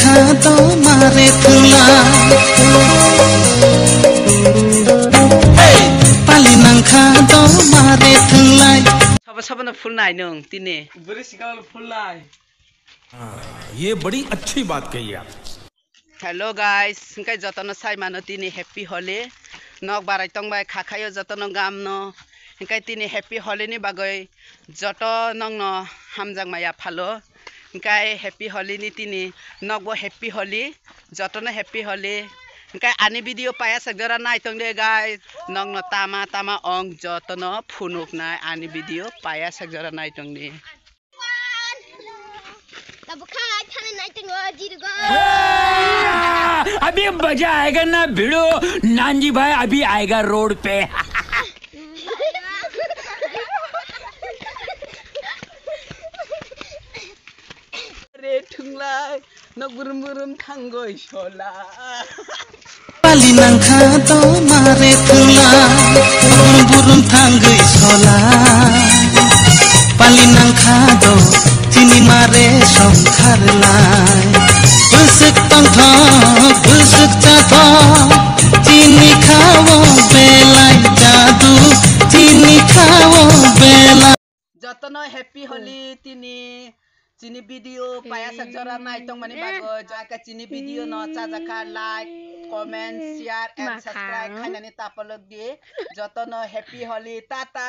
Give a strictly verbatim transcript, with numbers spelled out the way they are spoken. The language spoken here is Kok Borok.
Kha to mare thwngla. Hey! Pali nang kha to mare thwngla. Sabo sabo no phul nai nung tini. Bwrwi sikal phul nai. ये बड़ी अच्छी बात कही आप। Hello guys, hingkai jotono sai mano tini happy Holi. Nok barai tong bai kha khayo jotono gam no. Hingkai tini happy Holi ni bagwi joto nongno hamjak maya phalo. Hingkai happy Holi ni tini nokbo happy Holi, jotono happy Holi. Hingkai ani video paya sak jora nai tong de guys. Nokno tama tama ong jotono phunuk nai ani video paya sak jora nai tong di. Tabuk khai thani nai tongo, jirugo. अभी मजा आएगा ना भिड़ो। नानजी भाई अभी आएगा रोड पे। Re thunglai, nok burum burum thangoi sola. Pali nang kha to mare thwngla, burum burum thangwi sola. Pali nang kha to tini mare songkharlai. Bwswk tongthok, bwswk chathok, tini kha-o belai jadu, tini kha-o belai. Jotono happy Holi tini. Chini video paya sak jora nai tongmani bagwi, jaka chini video no chajakha like, comment, share and subscribe khainani tapalok di. Jotono happy Holi, tata.